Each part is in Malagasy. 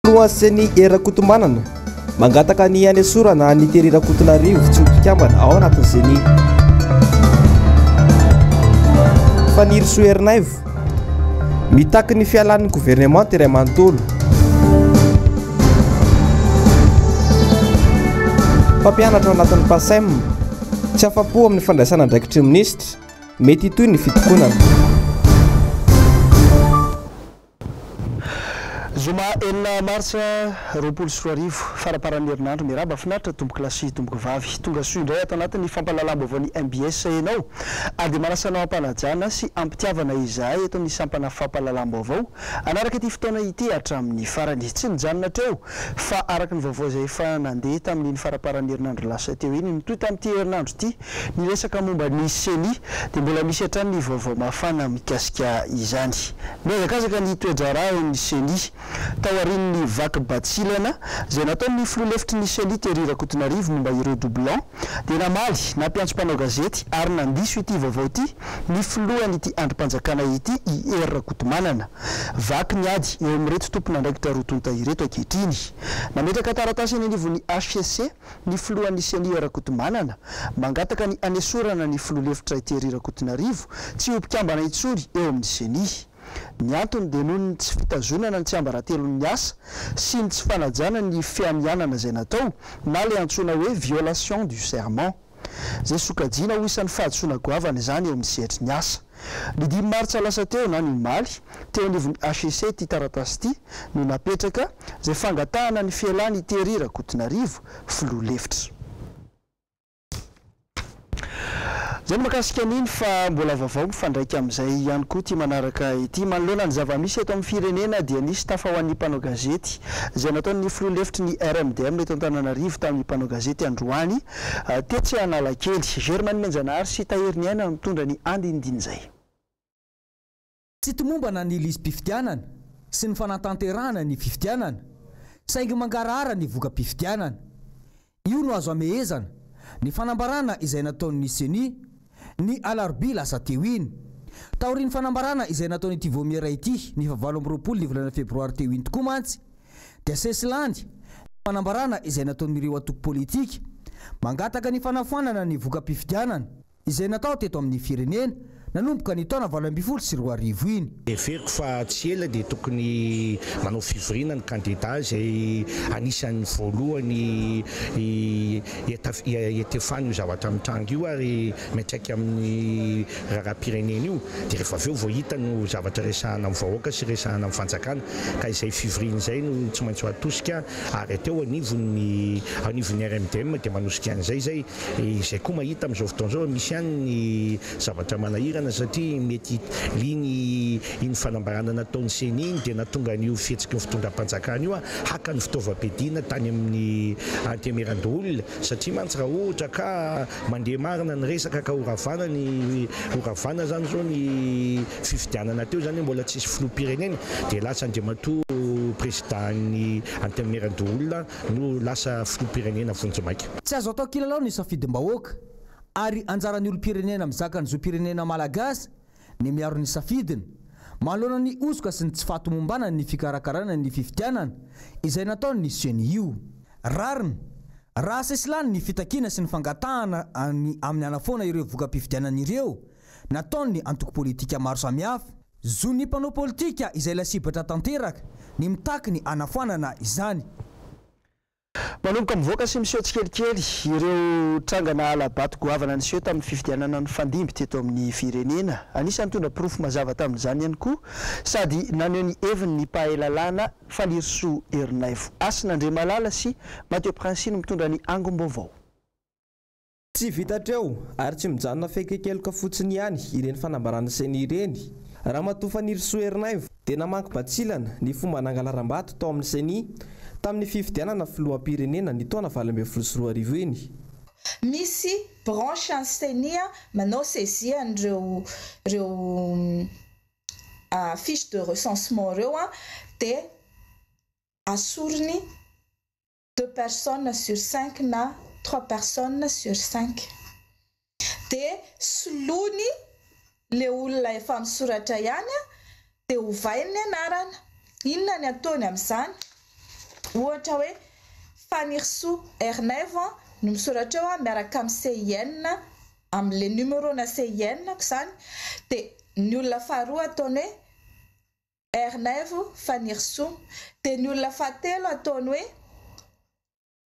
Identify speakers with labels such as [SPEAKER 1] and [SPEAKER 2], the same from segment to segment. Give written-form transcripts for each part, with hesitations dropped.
[SPEAKER 1] Filohan'ny Ceni Hery Rakotomanana, mangataka ny hanesorana an'i Thierry Rakotonarivo tsy ho mpikambana ao anatin'ny Ceni. Fanirisoa Ernaivo, mitaky ny fialan'ny governemanta iray manontolo. Mpampianatra ao anatin'ny Pacem, tsy afa-po amin'ny fandraisana andraikitry ny minisitra, mety hitohy ny fitokonana.
[SPEAKER 2] Zoma enina marsa 2020, faramparan'ny herinandro, miarahaba finaritra tompokolahy sy tompokovavy. Tonga soa indray ato anatin'ny fampahalalam-baovaon'ny mbs ianao ary dia manasa anao am-panajana sy am-pitiavana izahay eto amin'ny sampana fampahalalam-baovao hanaraka ity fotoana ity hatramin'ny farany. Tsy nijanona hatreo fa araka ny vaovao izay efa nandeha tamin'iny faramparan'ny herinandro lasa teo iny, nitohy tamin'ity herinandro ity Ny resaka momba ny Ceni dia mbola misy hatrany ny vaovao mafana mikasika izany. Mihazakazaka ny toe-draharaha eo amin'ny Ceni. Taorian'ny vaky batsilana izay nataon'ny filoha lefitry ny Ceni Thierry Rakotonarivo momba ireo doublons dia namaly, nampiantso mpanao gazety ary nandiso ity vaovao ity ny filohan'ity andrim-panjakana ity i Hery Rakotomanana. Vaky ny ady eo amin'ireto tompon'andraikitra roa tonta ireto ankehitriny. Nametraka taratasy eny anivon'ny hcc ny filohan'ny Ceni Rakotomanana, mangataka ny hanesorana ny filoha lefitra Thierry Rakotonarivo tsy ho mpikambana intsony eo amin'ny Ceni. Ny antony dia noho ny tsy fitazonana ny tsiambaratelon'ny asa sy ny tsy fanajana ny fianianana izay natao na ilay antsoina hoe violation du serment. Izay sokajiana ho isan'ny fahadisoana goavana izany eo amin'ny sehatry ny asa. Ny dimy martsa lasa teo na ny omaly, teo anivon'ny HCC ity taratasy ity no napetraka, izay fangatahana ny fialan'i Thierry Rakotonarivo, filoha lefitra. Izay ny mahakasika an'iny fa mbola vaovao mifandraika amin'izay ihany koa ity manaraka ity. Manoloana ny zava-misy eto amin'ny firenena dia nisy tafa ho an'ny mpanao gazety izay nataon'ny filoha lefitry ny RMDM eto Antananarivo tamin'ny mpanao gazety androany Tetsy Analakely. Germaine Menjanahary sy Tahiry Ny Aina no mitondra ny andinindin'izay.
[SPEAKER 3] Tsy tomombana ny lisi-pifidianana sy ny fanatanterahana ny fifidianana, saingy mangarahara ny voka-pifidianana. Io no azo amehezana ny fanambarana izay nataon'ny Ceni, ny alarobia lasa teo iny. Taorian'ny fanambarana izay nataon'ity vaomiera ity ny faha 28 ny volana febroary teo iny tokoa mantsy dia sesilany ny fanambarana izay nataon'ireo antoko politika mangataka ny fanafoanana ny voka-pifidianana izay natao teto amin'ny firenena nanomboka ny taona 2018 iny.
[SPEAKER 4] Heveriko fa tsy ela dia tokony manao fivoriana ny kandida izay anisan'ny voalohany hiatefana io zavatra mitranga io ary miantraika amin'ny raharaham-pirenena io dia rehefa avy eo vao hita no zavatra resahana amin'ny vahoaka sy resahana amin'ny fanjakana ka izay fivoriana izay no tsy maintsy ho atosika ary ateo anivon'ny anivon'ny RMDM dia manosika an'izay izay Izay koa mahita amin'izao fotoana izao fa misy ihany ny zavatra manahirana satria mety iny iny fanambarana nataon'ny ceni iny dia nahatonga an'io fihetsiky ny fitondram-panjakana io haka ny fitaovam-piadiana tany amin'ny Antenimierandoholona satria mantsy raha ohatra ka mandeha marina ny resaka ka horavana ny horavana izany izao ny fifidianana teo izany hoe mbola tsisy filoham-pirenena dia lasa Andriamatoa Prezidàn'ny Antenimierandoholona no lasa filoham-pirenena vonjimaika.
[SPEAKER 3] Tsy azo atao kilalao ny safidim-bahoaka ary anjaran'ny olom-pirenena mizaka ny zom-pirenena malagasy ny miaro ny safidiny manoloana ny hosoka sy ny tsy fahatomombanan'ny fikarakarana ny fifidianana izay nataon'ny Ceni io. Rariny raha sesilany ny fitakiana sy ny fangatahana ny amin'ny hanafoana ireo voka-pifidianana ireo nataon'ny antoko politika maro samihafa. Zon'ny mpanao politika izay lasibatra tanteraka ny mitaky ny hanafoanana izany.
[SPEAKER 2] Manomboka mivoaka sy miseho tsikelikely ireo trangana hala-bato goavana niseho tamin'ny fifidianana nifandimby teto amin'ny firenena. Anisan'ny nitondra porofo mazava tamin'izany ihany koa sady naneho ny heviny ny mpahay lalàna Fanirisoa Ernaivo. Hasina Andriamalala sy Mathieu Princi no mitondra ny angom-baovao.
[SPEAKER 1] Tsy vita hatreo ary tsy mijanona fekekeloka fotsiny ihany ireny fanambarana Ceni ireny. Ramatoa Fanirisoa Ernaivo dia namangy batsilana ny fomba nangalaram-bato tao amin'ny Ceni tamin'ny fifidianana filoham-pirenena ny taona 2018 iny.
[SPEAKER 5] Misy branche an'ny Ceni manao saisie an'ireo ireo fiche de recensement ireo dia asoriny deux personnes sur cinq na trois personnes sur cinq de soloiny le olona efa misoratra ihany de ovainy ny anarana, inona ny ataony amin'izany? Ohatra hoe Fanirisoa Ernaivo no misoratra eo miaraka amin'ny CIN, amin'ilay numéro-na CIN-ko izany, dia ny olona faharoa ataony hoe Ernaivo Fanirisoa, dia ny olona fahatelo ataony hoe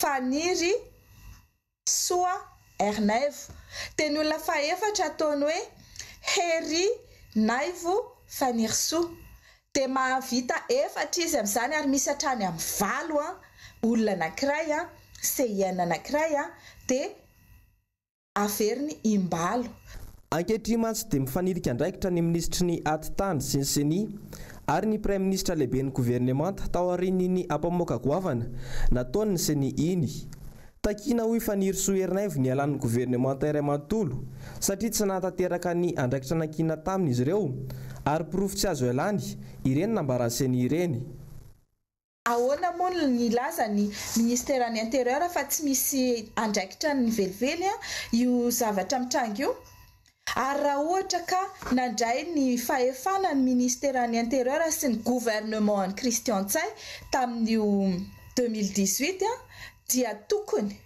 [SPEAKER 5] Faniry Soa Ernaivo, dia ny olona fahefatra ataony hoe Hery Naivo Fanirisoa. Dia mahavita efatra izy amin'izany ary misy hatrany amin'ny valo olona anankiray, CIN anankiray, dia averiny imbalo.
[SPEAKER 1] Ankehitriny mantsy dia mifanilika andraikitra ny minisitry ny Atitany sy ny Ceni ary ny praiminisitra lehiben'ny governemanta taorian'iny ampamoaka goavana nataon'ny Ceni iny. Takiana hoy Fanirisoa Ernaivo ny hialan'ny governemanta iray manontolo satria tsy nahatanteraka ny andraikitra nankinina taminy izy ireo ary porofo tsy azo ialany ireny nambaran'ny Ceni ireny.
[SPEAKER 5] Ahoana moa no nilaza ny ministeran'ny intérieur fa tsy misy andraikitrany velively io zavatra mitranga io? Ary raha ohatra ka nandray ny fahefana ny ministeran'ny intérieur sy ny gouvernement an'i Christian Ntsay tamin'io 2018 dia tokony,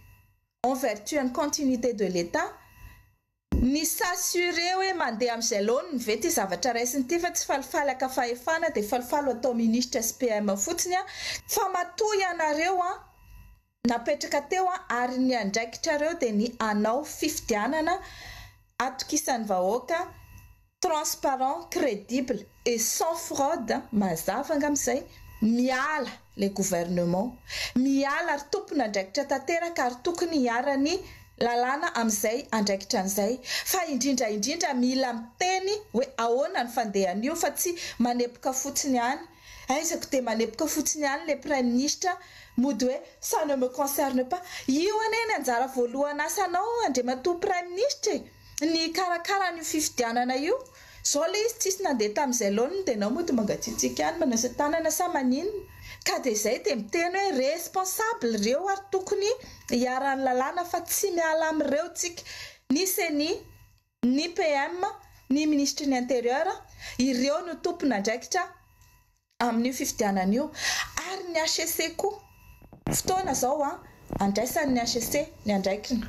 [SPEAKER 5] en vertu an'ny continuité de l'Etat, Ny s'assurer hoe mandeha amin'izay laoniny ve ity zavatra raisiny ity fa tsy falifaly haka fahefana dia falifaly ho atao ministra sy PM fotsiny an! Fa matoa ianareo an napetraka teo an ary ny andraikitrareo dia ny hanao fifidianana atokisan'ny vahoaka, transparent, credible et sans fraude, mazava angamba izay, miala le gouvernement, miala ary tompon'andraikitra tanteraka ary tokony hiharan'ny lalàna amin'izay andraikitra an'izay, fa indrindra indrindra mila miteny hoe ahoana ny fandehan'io fa tsy manepoka fotsiny any, aizako dia manepoka fotsiny any le praiminisitra mody hoe ça ne me concerne pas, io anie ny anjara voalohan'asanao andriamatoa praiminisitra e! Ny hikarakara an'io fifidianana io, zao le izy tsisy nandeha tamin'izay laoniny dia enao mody mangatsiatsiaka any manasa tanana sa maninona? Ka dia izay dia miteny hoe responsable ireo ary tokony hiharan'ny lalàna fa tsy miala amin'ireo tsika, ny ceni, ny PM, ny minisitry ny intérieur, ireo no tompon'andraikitra amin'io fifidianana io ary ny hcc koa. Fotoana izao an, andraisan'ny hcc ny andraikiny.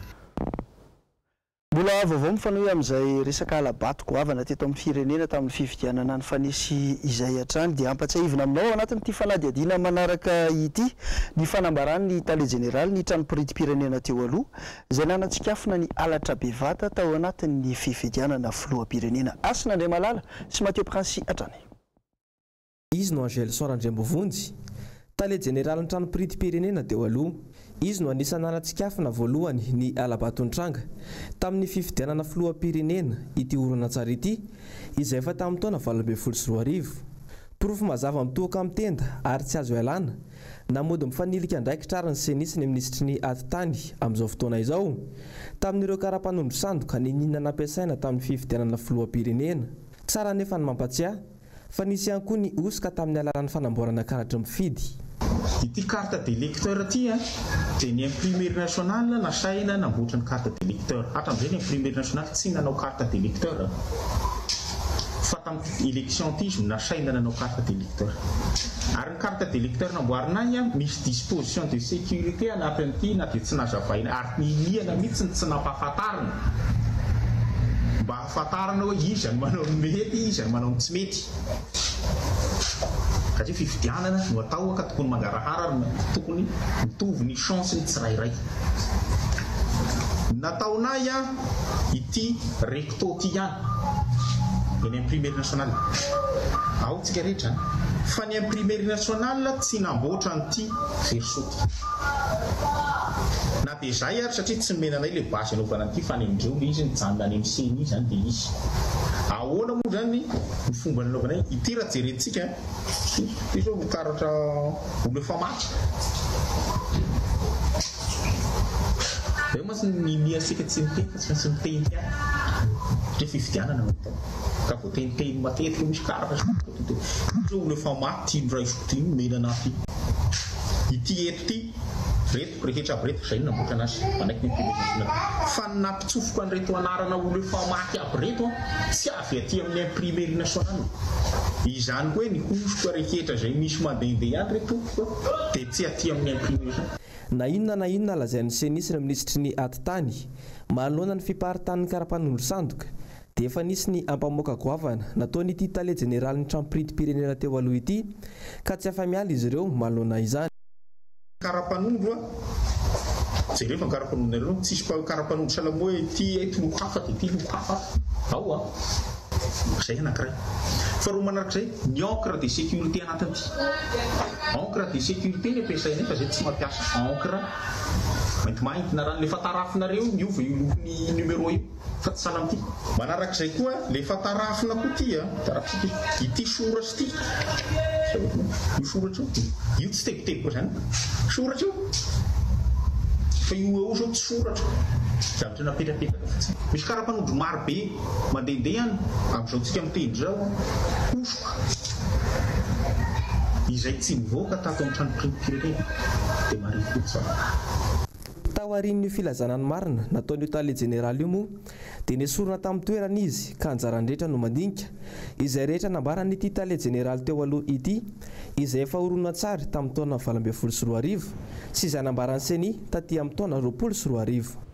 [SPEAKER 2] Mbola vaovao mifanohy amin'izay resaka hala-bato goavana teto amin'ny firenena tamin'ny fifidianana nifanesy izay hatrany dia hampatsiahivina aminao ao anatin'ity fanadihadiana manaraka ity ny fanambaran'ny tale jeneralin'ny tranom-piritim-pirenena teo aloha izay nanatsikafona ny halatra bevata tao anatin'ny fifidianana filoham-pirenena Hasina Andriamalala sy Mathieu Princy hatrany.
[SPEAKER 1] Izy no Angelson Randriambovonjy, tale jeneralin'ny tranom-piritim-pirenena teo aloha. Izy no anisan'ny nanatsikafona voalohany ny hala-bato nitranga tamin'ny fifidianana filoham-pirenena ity horonantsary ity, izay efa tamin'ny taona 2018. Porofo mazava mitohoka amin'ny tenda ary tsy azo ialana, na mody mifanilika andraikitra ary ny Ceni sy ny minisitry ny Atitany amin'izao fotoana izao, tamin'ireo kara-panondro sandoka niniana nampiasaina tamin'ny fifidianana filoham-pirenena. Tsara anefa ny mampatsiahy Fa nisy ihany koa ny hosoka tamin'ny alalan'ny fanamboarana karatry mifidy.
[SPEAKER 6] Ity carte d'électeur ity dia ny imprimerie nationale nasaina namboatra ny carte d'électeur. Hatramin'izay ny imprimerie nationale tsy nanao carte d'électeur fa tamin'ity élection ity izy no nasaina nanao carte d'électeur. Ary ny carte d'électeur namboarinay misy disposition de sécurité anatin'ity na dia tsy nazavaina ary niniana mihitsy ny tsy nampahafantarina mba Ahafantarana hoe iza no manao ny mety, iza no manao ny tsy mety. Satria fifidianana no atao ka tokony mangarahara ary tokony mitovy ny chance ny tsirairay. Nataonay ity recto ity ihany eny imprimerie nationale. Ao tsika rehetra an. Fa ny imprimerie nationale tsy namboatra an'ity verso ity. Na dia izay ary satria tsy nomena anay ilay base anaovana an'ity fa any amindreo ilay izy nijanona any amin'ny ceni izany dia izy. Ahoana moa izany ny fomba nanaovana ity raha jerentsika ity izao karatra olo efa maty. Eo mantsy ny niniantsika tsy niteny fa tsy maintsy miteny ihany satria fifidianana no atao. Ka voateniteny matetika misy karatra sy ity izao olo efa maty iny raisiko ity nomena anah ity. Ity eto ity Reto rehetra aby reto zay no namboatra anazy manaiky ny imprimerie nationale fa ny nampitsofoka an'ireto anarana olo efa maty aby reto an tsy avy aty amin'ny imprimerie nationale. Izany koa hoe ny hosoka rehetra izay misy mandehandeha any re tompoko a, dia tsy aty amin'ny imprimerie.
[SPEAKER 1] Na inona na inona lazain'ny Ceni sy ny minisitry ny Atitany manoloana ny fiparitahan'ny karapanondro sandoka dia efa nisy ny ampamoaka goavana nataon'ity tale jeneralin'ny tranom-printim-pirenena teo aloha ity ka tsy afa-miala izy ireo manoloana izany.
[SPEAKER 6] Karapanondro a! Jereo fa ny karapanondronareo tsisy pa karapanondro sahala moa hoe ity eto loko hafa dia ity loko hafa ao a! Zay anakiray. Faharoa manarak'izay ny encre de sécurité anatin'ity. Encre de sécurité ny ampiasainay fa zay tsy mampiasa encre maintimainty na rano. Le efa tarafinareo miova io lokon'ny numéro io. Fa tsy sahala amin'ity. Manarak'izay koa, le efa tarafina koa ity a, tarafintsika io, ity soratra ity, io soratra io, io tsy tebiteboka izany, soratra io, fa io eo izao tsy soratra, zavatra napetrapetaka fotsiny. Misy karapanondro maro be mandehandeha any amin'izao tsika miteny izao, hosoka, izay tsy nivoaka tato amin'ny tranom-pirenena, dia mariho tsara.
[SPEAKER 1] Taorian'io filazana ny marina nataon'io tale jeneraly io moa dia nesorina tamin'ny toerany izy ka anjaran'ny rehetra no mandinika izay rehetra nambaran'ity tale jeneraly teo aloha ity izay efa horonantsary tamin'ny taona 2018 sy izay nambaran'ny Ceni taty amin'ny taona 2020.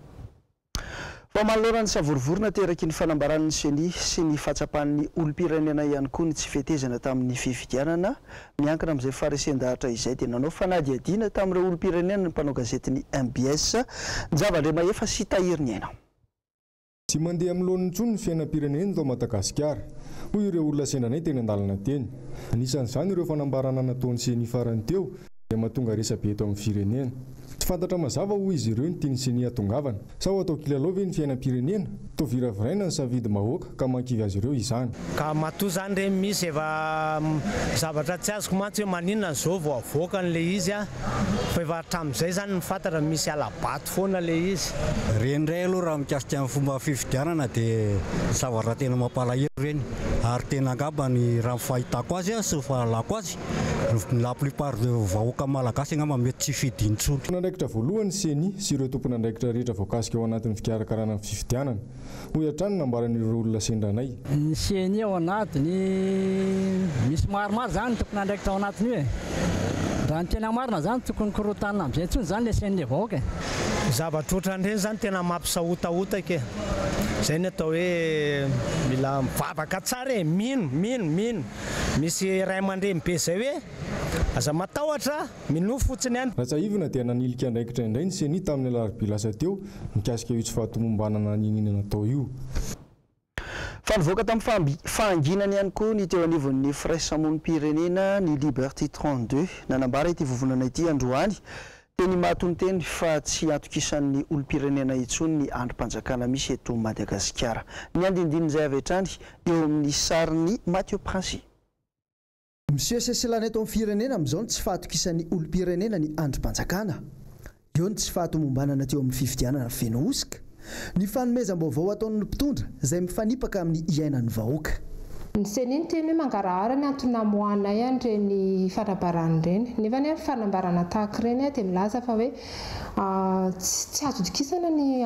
[SPEAKER 2] Fa manoloana ny savorovoro nateraky ny fanambaran'ny Ceni sy ny fahatsapan'ny olom-pirenena ihany koa ny tsy fetezana tamin'ny fifidianana, miankina amin'izay faharesen-dahatra izay dia nanao fanadihadiana tamin'ireo olom-pirenena ny mpanao gazetin'ny mbs, Njavandremahefa sy Tahiriniaina.
[SPEAKER 7] Tsy mandeha amin'ny laoniny intsony ny fiainam-pirenena eto Madagasikara, hoy ireo olona sendra anay teny an-dalana teny. Anisan'izany ireo fanambarana nataon'ny Ceni farany teo, izay mahatonga resabe eto amin'ny firenena. Tsy fantatra mazava hoy izy ireo ny tian'ny Ceni hatongavana. Sa ho atao kilalao ve ny fiainam-pirenena? Toa viraviraina ny safidim-bahoaka ka mankivy azy ireo izany.
[SPEAKER 8] Ka matoa zany re misy efa zavatra tsy azoko mantsy hoe maninona zao vao avoakany le izy a, fa efa hatramin'izay zany no fantatra misy hala-bato foana le izy.
[SPEAKER 9] Ireny indray aloha raha mikasika ny fomba fifidianana dia zavatra tena mampalahelo ireny ary tena angamba ny raha ny fahitako azy sy ny fahalalako azy La plupart de vahoaka malagasy angamba mety tsy hifidy intsony.
[SPEAKER 7] Tompon'andraikitra voalohany ny Ceni sy ireo tompon'andraikitra rehetra voakasika ao anatin'ny fikarakarana ny fifidianana, hoy hatrany ny nambaran'ireo olona sendra anay.
[SPEAKER 10] Ny Ceni ao anatiny, misy maromaro izany ny tompon'andraikitra ao anatin'io e. Raha ny tena marina izany tokony korontanina amin'izay intsony izany ilay Ceni vahoaka e.
[SPEAKER 8] Zavatra ohatran'ireny izany tena mampisahotahotaky e. Izay ny atao hoe mila mivavaka tsara e, mino, mino, mino. Misy ray aman-dreny be izay hoe aza matahotra, minoa fotsiny ihany.
[SPEAKER 7] Raha tsiahivina dia nanilika andraikitra indray ny Ceni tamin'ny alarobia lasa teo mikasika io tsy fahatomombanana niniana natao io.
[SPEAKER 2] Fa nivoaka tamin'ny fahanginany ihany koa ny teo anivon'ny firaisamonim-pirenena ny Liberty 32. Nanambara ity vovonana ity androany Teny mahatony-teny fa tsy atokisan'ny olom-pirenena intsony ny andrim-panjakana misy eto Madagasikara. Ny andindinin'izay avy hatrany eo amin'ny sarin'i Mathieu Princi.
[SPEAKER 3] Miseseselana eto amin'ny firenena amin'izao ny tsy fahatokisan'ny olom-pirenena ny andrim-panjakana. Eo ny tsy fahatomombanana teo amin'ny fifidianana feno hosoka. Ny fanomezam-baovao ataon'ny mpitondra izay mifanipaka amin'ny iainan'ny vahoaka.
[SPEAKER 11] Ny Ceni niteny hoe mangarahara ny antony namoahanay an'ireny fanambarana ireny. Nefa anie ny fanambarana tahaka ireny dia milaza fa hoe tsy azo itokisana ny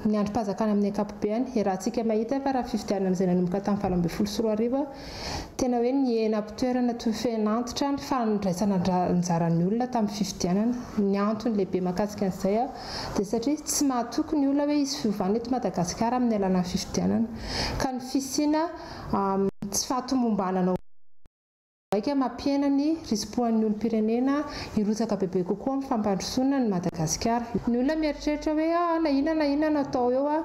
[SPEAKER 11] ny andrim-panjakana amin'ny ankapobeany. Iarahantsika mahita fa raha fifidianana izay nanomboka tamin'ny 2018, Tena hoe nihena am-pitoerana toy fen'antitra ny fandraisana anjaran'ny olona tamin'ny fifidianana. Ny antony lehibe mahakasika an'izay dia satria tsy mahatoky ny olona hoe hisy fiovana eto Madagasikara amin'ny alalan'ny fifidianana. Ka ny fisiana tsy fahatomombanana vaika mampihena ny risi-poan'ny olom-pirenena hirotsaka bebe kokoa amin'ny fampandrosoana an'i Madagasikara. Ny olona mieritreritra hoe ah na inona na inona no atao eo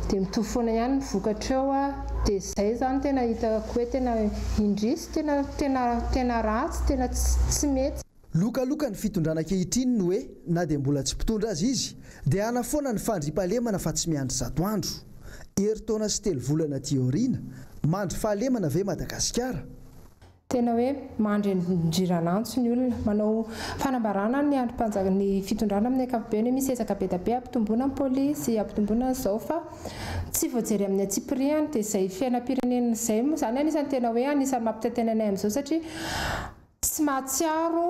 [SPEAKER 11] dia mitovy foana ihany ny vokatra eo dia izay izany tena hitako hoe tena indrisy, tena tena tena ratsy, tena tsy mety.
[SPEAKER 3] Lokaloka ny fitondrana ankehitriny ny hoe na dia mbola tsy mpitondra aza izy dia hanafoana ny fandriampahalemana fa tsy miandry 100 andro. Herintaona sy telo volana aty aoriana, mandry fahalemana ve Madagasikara?
[SPEAKER 11] Tena hoe mandry andriran'antso ny olona. Manao fanambarana ny andrim-panjaka, ny fitondrana amin'ny ankapobeny hoe misy ezaka be dia be hampitomboana ny polisy, hampitomboana an'izao fa tsy voajery amin'ny antsipiriany dia izay fiainam-pirenena izay moa izany anisan'ny tena hoe anisan'ny mampitaintaina anay amin'izao satria. Tsy mahatsiaro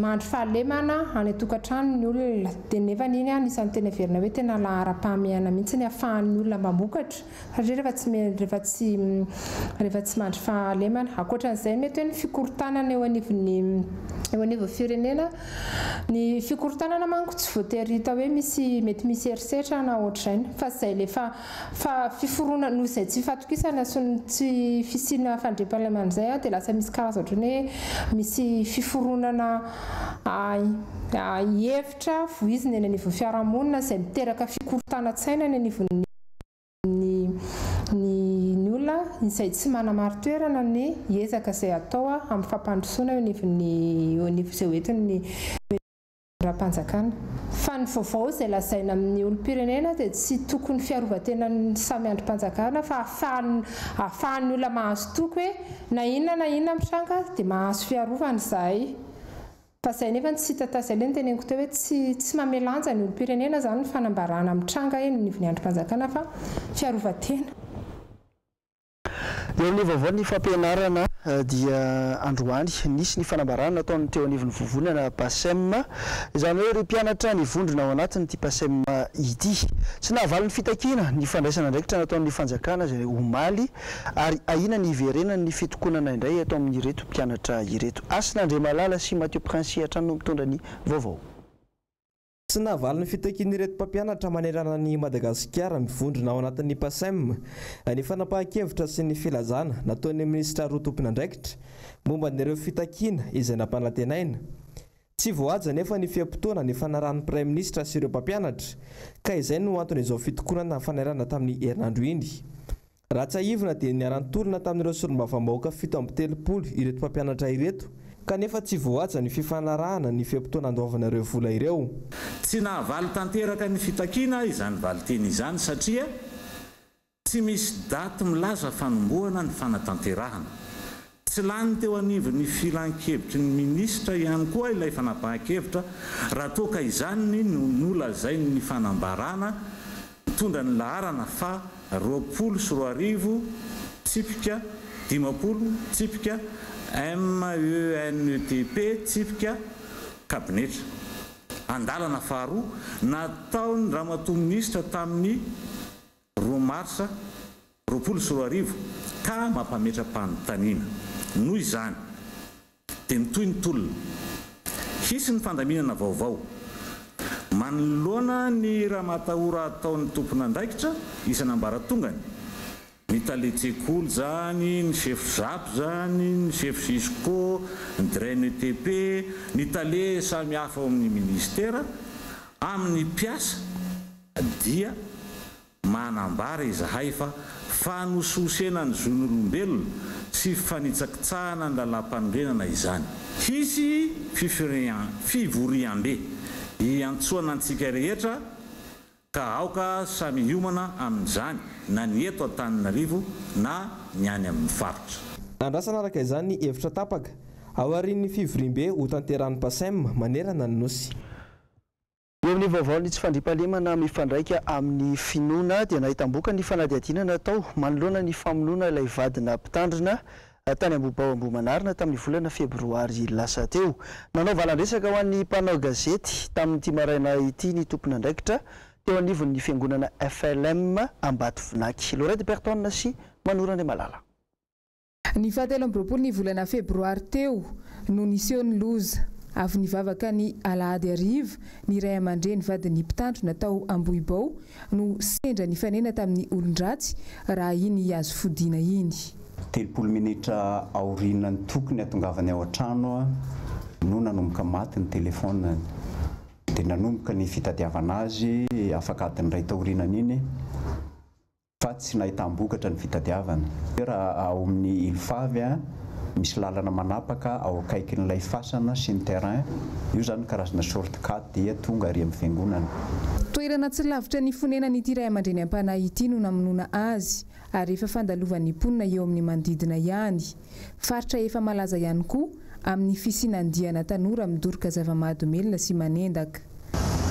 [SPEAKER 11] mandry fahalemana any an-tokantrano ny olona dia nefany iny anisan'ny tena heverina hoe tena laharam-pahamehana mihitsy ny ahafahan'ny olona mamokatra satria rehefa tsy rehefa tsy rehefa tsy mandry fahalemana. Ankoatran'izay mety hoe ny fikorontanana eo anivon'ny eo anivon'ny firenena, ny fikorontanana manko tsy voatery hita hoe misy mety misy herisetra na ohatr'izay fa izay le fa Fa fiforonana, noho izay tsy fatokisana sy ny tsy fisiana fandriampahalemana izay dia lasa misy karazana ohatran'ny hoe misy fiforonana hevitra voizina eny anivon'ny fiarahamonina izay miteraka fikorontanan-tsaina eny anivon'ny ny olona izay tsy manamari-toerana ny ezaka izay atao amin'ny fampandrosoana eo anivon'ny eo anivon'izay ho entin'ny Ra-panjakana. Fa ny vaovao izay lazaina amin'ny olom-pirenena dia tsy tokony fiarovan-tenan'ny samy andrim-panjakana fa ahafahan'ny olona mahazo toky hoe na inona na inona mitranga dia mahazo fiarovana izahay. Fa izay nefa no tsy hita ta izay ilay noteneniko teo hoe tsy tsy mamehy lanja ny olom-pirenena izany ny fanambarana mitranga eny anivon'ny andrim-panjakana fa fiarovan-tena.
[SPEAKER 2] Eo amin'ny vaovaon'ny fampianarana dia androany nisy ny fanambarana nataon'ny teo anivon'ny vovonana Pacem, izany hoe ireo mpianatra nivondrona ao anatin'ity Pacem ity. Tsy nahavaly ny fitakiana ny fandraisana andraikitra nataon'ny fanjakana izay omaly ary ahiana ny hiverenan'ny fitokonana indray eto amin'ireto mpianatra ireto. Hasina Andriamalala sy Mathieu Princi hatrany no mitondra ny vaovao.
[SPEAKER 1] Tsy nahavaly ny fitakian'ireto mpampianatra manerana an'i Madagasikara mivondrona ao anatin'ny Pacem ny fanapahan-kevitra sy ny filazana nataon'ny minisitra roa tompon'andraikitra momba an'ireo fitakiana izay nampanantenaina. Tsy voahaja anefa ny fe-potoana nifanarahan'ny praiminisitra sy ireo mpampianatra ka izay no anton'izao fitokonana fanairana tamin'ny herinandro iny. Raha tsiahivina dia niara-nitolona tamin'ireo solombavambahoaka 37 ireto mpampianatra ireto kanefa tsy voahaja ny fifanarahana ny fe-potoana andoavana ireo vola ireo.
[SPEAKER 12] Tsy nahavaly tanteraka ny fitakiana izany valinteny izany satria tsy misy daty milaza fanombohana ny fanatanterahana. Tsy lany teo anivon'ny filankevitry ny minisitra ihany koa ilay fanapahan-kevitra raha toa ka izany no nolazain'ny fanambarana mitondra ny laharana faha 2020 tsipika 50 tsipika MENETP tsipika kabinetra andalana faharoa nataon-dRamatoa Minisitra tamin'ny roa marsa 2020 ka mampametra-panontaniana. Noho izany, dia mitohy ny tolona. Hisy ny fandaminana vaovao. Manoloana ny ramatahora ataon'ny tompon'andraikitra isan'ambaratongany, ny talen-tsekoly izany, ny sefo zap izany, ny sefo cisco, ny DREN-ETP, ny tale samihafa ao amin'ny minisitera, amin'ny mpiasa dia Manambara izahay fa fanosihosena ny zon'olombelona sy fanitsakitsahana ny lalàmpanorenana izany. Hisy fivoriambe hiantsoana antsika rehetra ka aoka samy hiomana amin'izany na ny eto Antananarivo na ny any amin'ny faritra.
[SPEAKER 1] Andrasana araka izany ny hevitra tapaka aorian'ny fivoriambe hotanterahin'ny Pacem manerana ny Nosy.
[SPEAKER 2] Eo amin'ny vaovaon'ny tsy fandriampahalemana mifandraika amin'ny finoana dia nahitam-boka ny fanadihadiana natao manoloana ny famonoana ilay vadina mpitandrina tany Ambohibao Ambohimanarina tamin'ny volana febroary lasa teo. Nanao valan-dresaka ho an'ny mpanao gazety tamin'ity maraina ity ny tompon'andraikitra teo anivon'ny fiangonana FLM Ambatovinaky. Lorette Berton sy Manoro Andriamalala.
[SPEAKER 13] Ny fahatelo amby 20 ny volana febroary teo no niseho ny loza. Avy nivavaka ny alahady hariva ny ray aman-dreny vadin'ny mpitandrina tao Ambohibao no sendra nifanena tamin'ny olon-dratsy raha iny azo fodiana iny.
[SPEAKER 14] 30 minitra aorianan'ny tokony hatongavany ao an-trano no nanomboka maty ny telefaoniny. Dia nanomboka ny fitadiavana azy afaka adiny iray taorianan'iny. Fa tsy nahitam-bokatra ny fitadiavana. Raha ao amin'ny Île Favy, misy lalana manapaka ao akaikin'ilay fasana sy ny terrain, io izany karazana short cut dia tonga ary amin'ny fiangonana.
[SPEAKER 13] Toerana tsy lavitra ny fonenan'ity ray aman-dreny am-panahy ity no namonoana azy ary efa fandalovan'ny mponina eo amin'ny manodidina ihany. Faritra efa malaza ihany koa amin'ny fisiana andiana tanora midoroka zava-mahadomelina sy manendaka.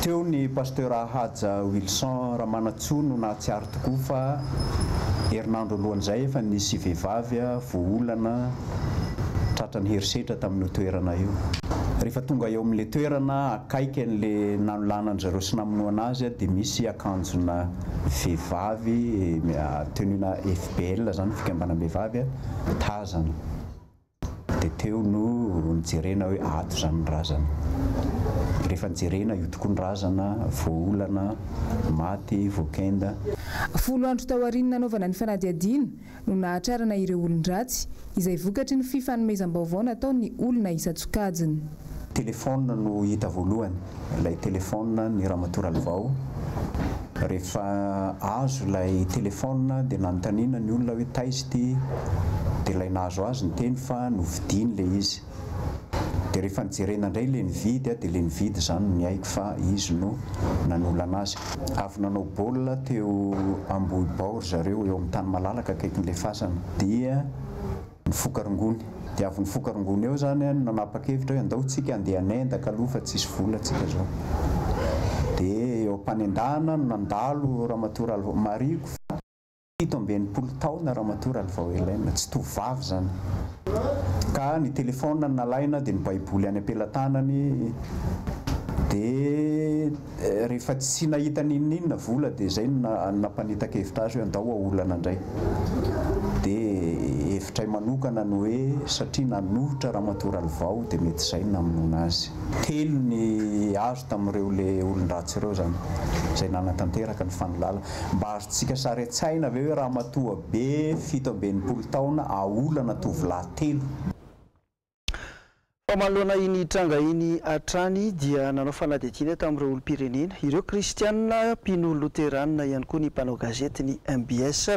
[SPEAKER 14] Teo ny Pasteur Haja Wilson Ramanantsoa no nahatsiaro tokoa fa herinandro alohan'izay efa nisy vehivavy voaolana. tratran'ny herisetra tamin'io toerana io. Rehefa tonga eo amin'ilay toerana akaiky an'ilay nanolanan-dry zareo sy namonoana azy dia misy akanjona vehivavy, tenue-na FBL izany, fikambanam-behivavy, tazana. Dia teo no nijerena hoe ato izany ny razana. Rehefa nijerena, io tokoa ny razana, voaolana, maty, voakenda.
[SPEAKER 13] Folo andro taorian'ny nanaovana ny fanadihadiana no nahatrarana ireo olon-dratsy, izay vokatry ny fifanomezam-baovao nataon'ny olona isan-tsokajiny.
[SPEAKER 14] Téléphone no hita voalohany, ilay téléphone ny Ramatoa Ralivao. Rehefa azo ilay téléphone dia nanontaniana ny olona hoe taiza ity, dia ilay nahazo azy niteny fa novidiany ilay izy. Dia rehefa nijerena indray ilay nividy dia ilay nividy izany no niaiky fa izy no nanolana azy. Avy nanao baolina teo Ambohibao ry zareo eo amin'ny tany malalaka akaikin'ilay fasana dia. Nifoka rongony. Dia avy nifoka rongony eo izany aho no nanapa-kevitra hoe andao tsika andeha hanendaka aloha fa tsisy vola tsika izao. Dia eo am-panendahana no nandalo Ramatoa Ralivao. Marihiko fa 67 taona Ramatoa Ralivao Hélène, tsy tovovavy izany. Ka ny téléphone no nalaina dia ny baiboly any am-pelatanany. Dia Rehefa tsy nahita n'inon'inona vola dia izay no nampanita-kevitra azy hoe andao aolana indray. Dia hevitray manokana ny hoe satria nanohitra Ramatoa Ralivao dia mety izay no namonoana azy. Telo ny azo tamin'ireo le olon-dratsy ireo izany izay nanatanteraka ny fanolala. Mba azontsika sary an-tsaina ve hoe ramatoa be 67 taona aolana tovolahy telo?
[SPEAKER 2] Fa manoloana iny tranga iny hatrany dia nanao fanadihadiana tamin'ireo olom-pirenena, ireo kristianina mpino loteranina ihany koa ny mpanao gazety ny mbs,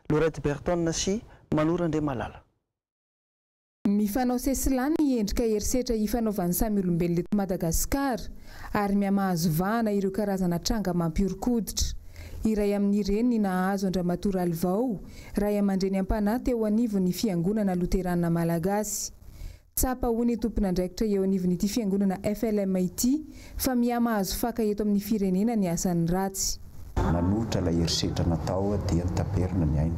[SPEAKER 2] Lorette Berton sy Manoro Andriamalala.
[SPEAKER 13] Mifanao sesilany ny endrika herisetra ifanaovan'ny samy olombelona eto Madagasikara ary mihamahazo vahana ireo karazana tranga mampihoron-koditra. Iray amin'ireny ny nahazo an-dRamatoa Ralivao, ray aman-dreny am-panahy teo anivon'ny Fiangonana Loteranina Malagasy. Tsapa hoy ny tompon'andraikitra eo anivon'ity fiangonana FLM ity fa miha-mahazo faka eto amin'ny firenena ny asan'ny ratsy.
[SPEAKER 14] Nanohitra ilay herisetra natao dia notaperina ny ainy.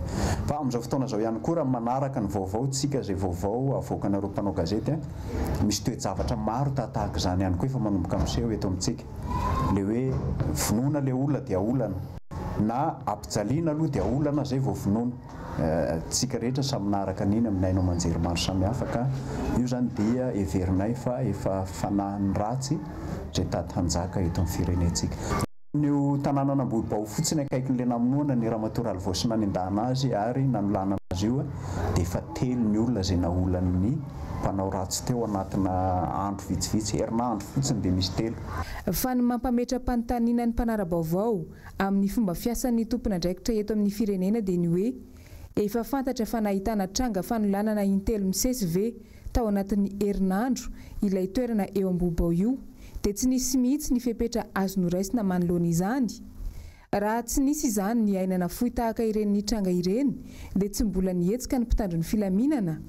[SPEAKER 14] Fa amin'izao fotoana izao ihany koa raha manaraka ny vaovao tsika izay vaovao avoakanareo mpanao gazety a, misy toe-javatra maro tahatahaka izany ihany koa efa manomboka miseho eto amintsika. Ilay hoe vonoina ilay olona dia olana. Na ampijaliana aloha dia olana izay vao vonoina. Tsika rehetra samy naharaka an'iny amin'ny haino aman-jery maro samihafa ka io izany dia heverinay fa efa fanahin'ny ratsy izay tady hanjaka eto amin'ny firenentsika. Io tanànan'Ambohibao fotsiny akaikin'ilay namonoana ny Ramatoa Ralivao sy nanendahana azy ary nanolanana azy io dia efa telo ny olona izay naolan'ny mpanao ratsy teo anatina andro vitsivitsy, herinandro fotsiny dia misy telo.
[SPEAKER 13] Fa ny mampametra-panontaniana ny mpanara-baovao Amin'ny fomba fiasan'ny tompon'andraikitra eto amin'ny firenena dia ny hoe efa fantatra fa nahitana tranga fanolanana intelo misesy ve tao anatin'ny herinandro ilay toerana eo Ambohibao io dia tsy nisy mihitsy ny fepetra azo noraisina manoloana izany? Raha tsy nisy izany ny aina nafoy tahaka ireny nitranga ireny dia tsy mbola nihetsika ny mpitandro ny filaminana?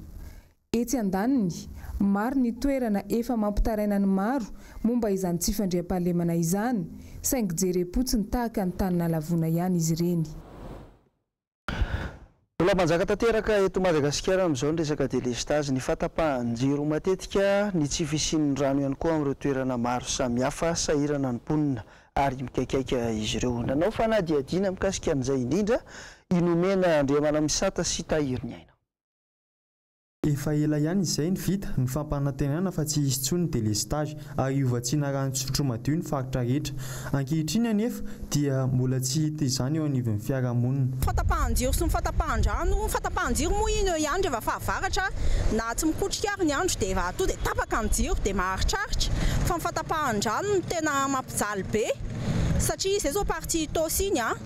[SPEAKER 13] Etsy andaniny, maro ny toerana efa mampitaraina ny maro momba izany tsy fandriampahalemana izany, saingy jerem-potsiny tahaka ny tany nalavona ihany izy ireny.
[SPEAKER 2] Mbola manjaka tanteraka eto Madagasikara amin'izao ny resaka delestazy, ny fahatapahan-jiro matetika, ny tsy fisian'ny rano ihany koa amin'ireo toerana maro samihafa, sahirana ny mponina ary mikaikaika izy ireo. Nanao fanadihadiana mikasika an'izay indrindra i Nomena Andriamanamisata sy Tahiriniaina.
[SPEAKER 7] Efa ela ihany izay ny vita ny fampanantenana fa tsy hisy intsony ny délestage ary hovatsiana rano fisotro madio ny faritra rehetra. Ankehitriny anefa dia mbola tsy hita izany eo anivon'ny fiarahamonina.
[SPEAKER 15] Fahatapahan-jiro sy ny fahatapahan-drano, ny fahatapahan-jiro moa iny eo ihany rehefa fahavaratra na tsy mikotrika ary ny andro dia efa tonga dia tapaka ny jiro dia maharitraritra fa ny fahatapahan-drano no tena mampijaly be satria izay izao partie Itaosy iny an!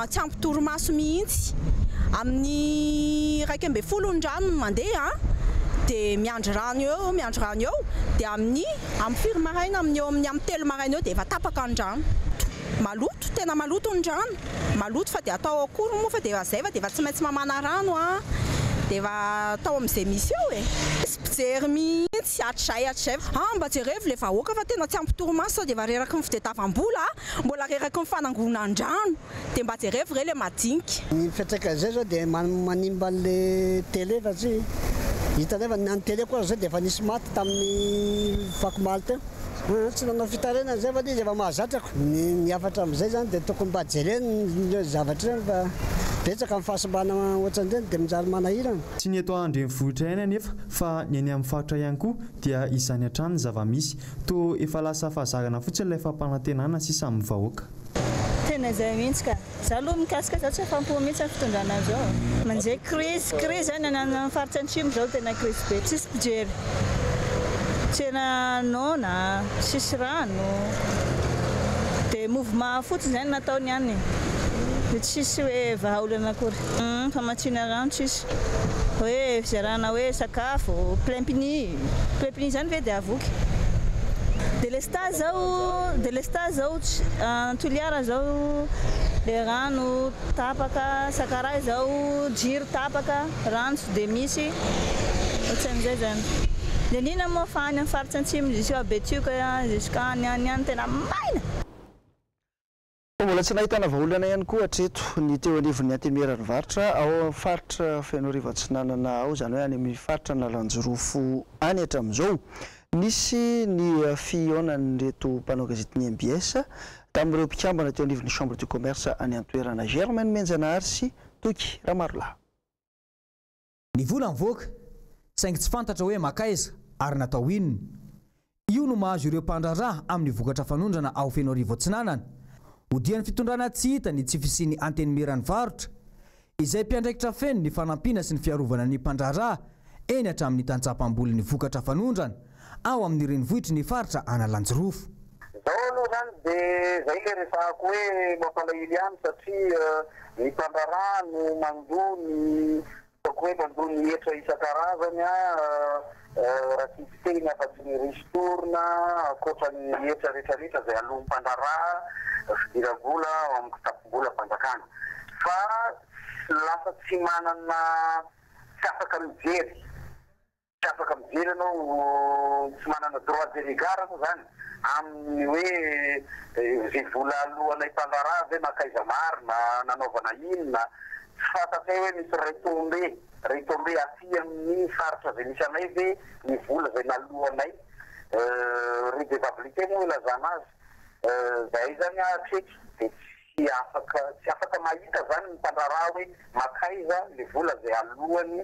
[SPEAKER 15] Tsy ampy torimaso mihitsy. Amin'ny 11 ny rano no mandeha dia miandry rano eo, miandry rano eo, dia amin'ny amin'ny firy maraina, amin'ny eo amin'ny amin'ny telo maraina eo dia efa tapaka ny rano. Maloto, tena maloto ny rano, maloto fa dia atao akory moa fa dia efa izay fa dia efa tsy maintsy mamana rano an, dia efa atao amin'izay misy eo e. Tsisy mpijery mihitsy hatrizay hatrizay. Ah mba jerevo ilay vahoaka fa tena tsy ampy torimaso sao dia efa reraky ny fitediavam-bola a. Mbola reraky ny fanangonan-drano dia mba jerevo re le madinika.
[SPEAKER 16] Ny fiantraikan'izay zao dia manimba an'le télé satria Hitanay fa na ny télé koa aza zao dia efa nisy maty tamin'ny fakomaly teo. Tsy nanao fitarainana izay fa ilay izy efa mahazatra ko. Ny hafatra amin'izay izany dia tokony mba jerena ireo zavatra ireny fa betsaka ny fahasimbana ohatran'ireny dia manjary manahirana.
[SPEAKER 17] Tsy ny eto an-drenivohitra ihany anefa fa ny eny amin'ny faritra ihany koa dia izany hatrany ny zava-misy. Toa efa lasa fahazarana fotsiny ilay fampanantenana sisa amin'ny vahoaka.
[SPEAKER 18] Tena izay mihitsy ka. Za aloha mikasika za tsy afampo mihitsy ny fitondrana zao. Manjehy crise, crise zany any amin'ny faritra antsimo zao tena crise be. Tsisy mpijery. Tsena noana, tsisy rano. De mouvement fotsiny zany nataony any. De tsisy hoe vahaolana akory. Famatsiana rano tsisy. Hoe fizarana hoe sakafo, plein pini. Plein pini zany ve de havoky. Delestazy zao, delestazy zao Toliara zao le rano tapaka, Sakaraha zao jiro tapaka, rano tsy de misy, otsan'izay zany. De nina moa fa any amin'ny faritra antsimo jusqu'à Betioka jusqu'à any any any tena maina!
[SPEAKER 2] Mbola tsy nahitana vahaolana ihany koa hatreto ny teo anivon'ny Antenimieran'ny Varotra ao amin'ny faritra Fenoarivo Atsinanana ao, izany hoe any amin'ny faritra Analanjirofo any hatramin'izao. Nisy ny fihaonan'ireto mpanao gazetin'ny mbs tamin'ireo mpikambana teo anivon'ny Chambre du Commerce any an-toerana, Germain Nomenjanahary sy Toky Ramarolahy.
[SPEAKER 3] Ny vola mivoaka, saingy tsy fantatra hoe makaiza ary natao inona. Io no mahazo ireo mpandraharaha amin'ny vokatra fanondrana ao Fenoarivo Atsinanana. Odian'ny fitondrana tsy hita ny tsy fisian'ny Antenimieran'ny varotra, izay mpiandraikitra feno ny fanampiana sy ny fiarovana ny mpandraharaha eny hatramin'ny tantsaha mpamboly ny vokatra fanondrana ao amin'ny renivohitry ny faritra Analanjirofo.
[SPEAKER 19] Zao aloha zany de zay le resahako hoe mampalahelo ihany satria ny mpandraharaha no mandoa ny ataoko hoe mandoa ny hetra isan-karazany an, raha tsy hiteny afa-tsy ny ristourne ankoatra ny hetra rehetrarehetra izay aloan'ny mpandraharaha fidiram-bola ao amin'ny kitapom-bolam-panjakana fa lasa tsy manana tsy afaka mijery Tsy afaka mijery ianao, tsy manana droit de regard moa zany amin'ny hoe izay vola aloanay mpandraharaha ve mankaiza marina, nanaovana inona, tsy fantatray hoe misy retombée, retombée aty amin'ny faritra izay misy anay ve ny vola izay naloanay, redevabilité moa ilazana azy, zahay zany hatreto dia tsy afaka tsy afaka mahita zany ny mpandraharaha hoe makaiza le vola zay aloany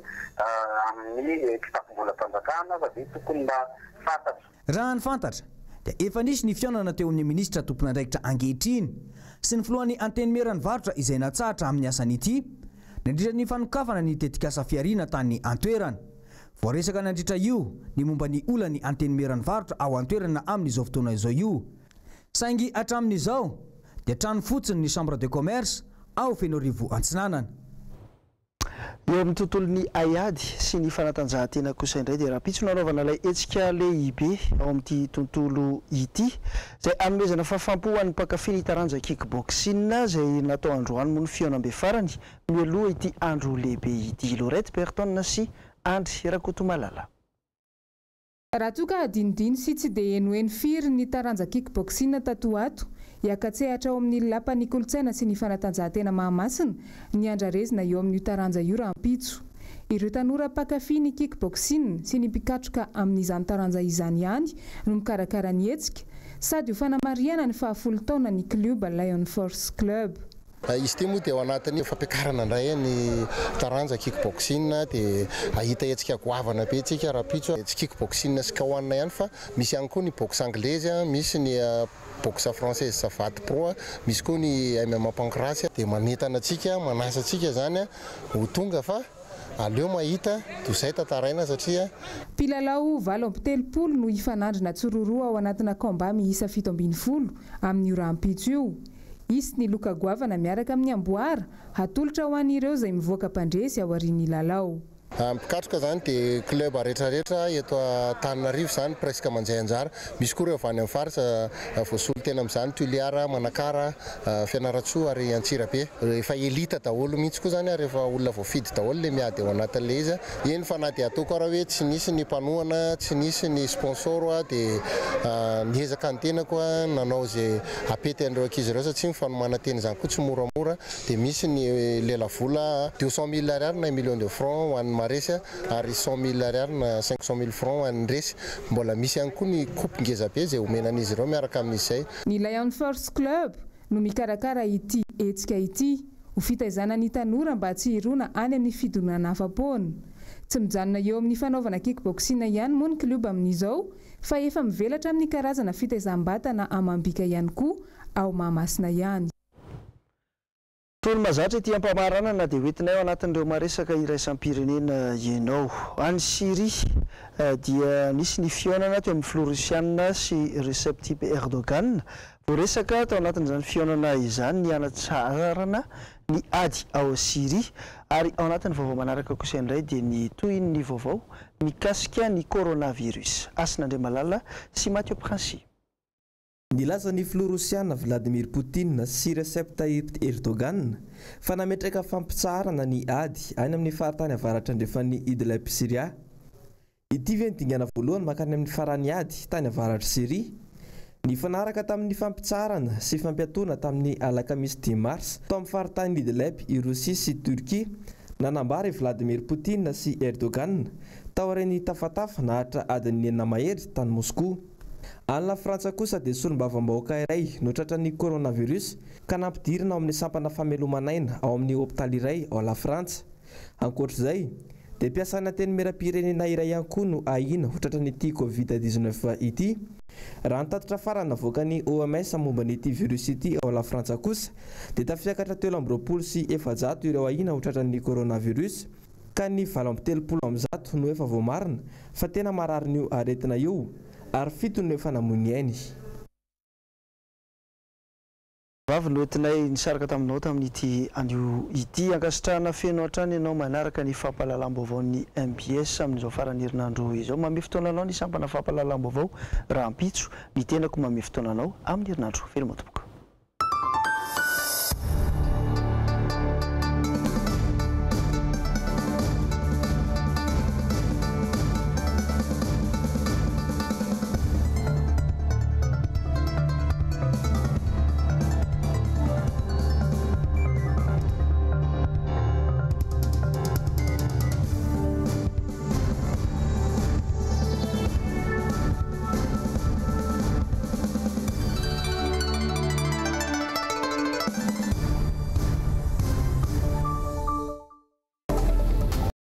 [SPEAKER 19] amin'ny kitapom-bolam-panjakana fa dia tokony mba fantatra.
[SPEAKER 3] Raha ny fantatra dia efa nisy ny fihaonana teo amin'ny minisitra tompon'andraikitra ankehitriny sy ny filohan'ny Antenimieran'ny varotra izay natsahatra amin'ny asany ity nandritra ny fanokafana ny tetikasa fihariana tany an-toerana. Voaresaka nandritra io ny momba ny olan'ny Antenimieran'ny varotra ao an-toerana amin'izao fotoana izao io. Saingy hatramin'izao dia trano fotsiny ny Chambre de commerce ao Fenoarivo Antsinanana.
[SPEAKER 2] Eo amin'ny tontolon'ny haiady sy ny fanatanjahantena kosa indray dia rahampitso no hanaovana ilay hetsika lehibe ao amin'ity tontolo ity izay hanomezana fahafaham-po ho an'ny mpankafy ny taranja kick-boxing izay natao androany moa ny fihaonambe farany mialoha ity andro lehibe ity. Laurette Berton sy Andry Rakotomalala.
[SPEAKER 13] Raha toa ka hadinodino sy tsy dia henoheno firy ny taranja kick-boxing tato ho ato, hiaka-tsehatra ao amin'ny Lapan'ny kolontsaina sy ny fanatanjahantena Mahamasina ny andrarezina eo amin'io taranja io rahampitso. Ireo tanora mpankafy ny kick-boxing sy ny mpikatroka amin'izany taranja izany ihany no mikarakara ny hetsika, sady ho fanamarihana ny fahafolo taonan'ny klioba Lion Force Club.
[SPEAKER 20] Izy ity moa dia ao anatin'ny fampiakarana indray ny taranja kick boxing dia hahita hetsika goavana be tsika rahampitso. Tsy kick boxing sy K-one ihany fa misy ihany koa ny boxe anglaise, misy ny boxe française savate pro, misy koa ny MMA pancrace. Dia manentana antsika, manasa antsika izany ho tonga fa aleo mahita toy izay tantaraina satria.
[SPEAKER 13] Mpilalao 38 no hifanandrina tsiroaroa ao anatina combat miisa 17 amin'io rahampitso io. Hisy ny loka goavana miaraka amin'ny amboara hatolotra ho an'ireo izay mivoaka mpandresy aorian'ny lalao.
[SPEAKER 20] Mpikatroka izany dia club retraretra eto Antananarivo izany presque manjay anjara. Misy koa ireo avy any amin'ny faritra voasolo tena amin'izany, Toliara, Manakara, Fianarantsoa ary Antsirabe. Efa elite daholo mihitsy koa izany ary efa olona voafidy daholo ilay miady ao anatin'ilay izy. Eny fa na dia ataoko ara hoe tsy nisy ny mpanohana, tsy nisy ny sponsor dia niezaka ny tenako nanao izay Hapety an'ireo ankizy ireo satria ny fanomanan-tena izany koa tsy moramora dia misy ny lelavola 200 mille ariary na un million de francs ho an'ny. maharesy ary 100 000 ariary na 500 000 francs ho an'ny resy. Mbola misy ihany koa ny coupe ngezabe izay omena an'izy ireo miaraka amin'izay.
[SPEAKER 13] Ny Lion Force Club no mikarakara ity hetsika ity ho fitaizana ny tanora mba tsy hirona any amin'ny fidonana afa-poana. Tsy mijanona eo amin'ny fanaovana kickboxing ihany moa ny klioba amin'izao fa efa mivelatra amin'ny karazana fitaizam-batana amam-bika ihany koa ao Mahamasina ihany.
[SPEAKER 2] Toy ny mahazatra ety am-pamaranana dia hoentinay ao anatin'ireo maresaka iraisam-pirenena ianao. Any Syria dia nisy ny fihaonana teo amin'ny filoha Rosiana sy Recep Tayyip Erdogan. Voaresaka tao anatin'izany fihaonana izany ny hanatsarana ny ady ao Syria. Ary ao anatin'ny vaovao manaraka kosa indray dia ny tohin'ny vaovao mikasika ny coronavirus. Hasina Andriamalala sy Mathieu Princi.
[SPEAKER 1] Nilaza ny filoha rosiana Vladimir Poutine sy Recep Tayyip Erdogan fa nametraka fampitsaharana ny ady any amin'ny faritany avaratra andrefan'ny Idlib Syria. Ity ve ny dingana voalohany mankany amin'ny faran'ny ady tany avaratr'i Syria? Nifanaraka tamin'ny fampitsaharana sy fampiatoana tamin'ny alakamisy 5 marsa tao amin'ny faritany Idlib i Rosia sy Turquie, nanambara i Vladimir Poutine sy Erdogan taorian'ny tafatafa naharitra adiny 6 mahery tany Moscou. Any La Frantsa kosa dia solombavambahoaka iray no tratran'ny coronavirus ka nampidirina ao amin'ny sampana fameloman'aina ao amin'ny hopitaly iray ao La Frantsa. Ankoatr'izay, dia mpiasan'ny antenimieram-pirenena iray ihany koa no ahiana ho tratran'ity Covid-19 ity. Raha ny tatitra farany navoakan'ny OMS momba an'ity virus ity ao La Frantsa kosa dia tafiakatra 423 ireo ahiana ho tratran'ny coronavirus ka ny 138 no efa voamarina fa tena mararin'io aretina io ary 7 no efa namoy ny ainy.
[SPEAKER 2] Vavy no entinay nisaraka taminao tamin'ity anio ity. Ankasitrahana feno hatrany ianao manaraka ny fampahalalam-baovaon'ny mbs amin'izao faran'ny herinandro izao. Manome fotoana anao ny sampana fampahalalam-baovao rahampitso. Ny tenako manome fotoana anao amin'ny herinandro. Veloma tompoko.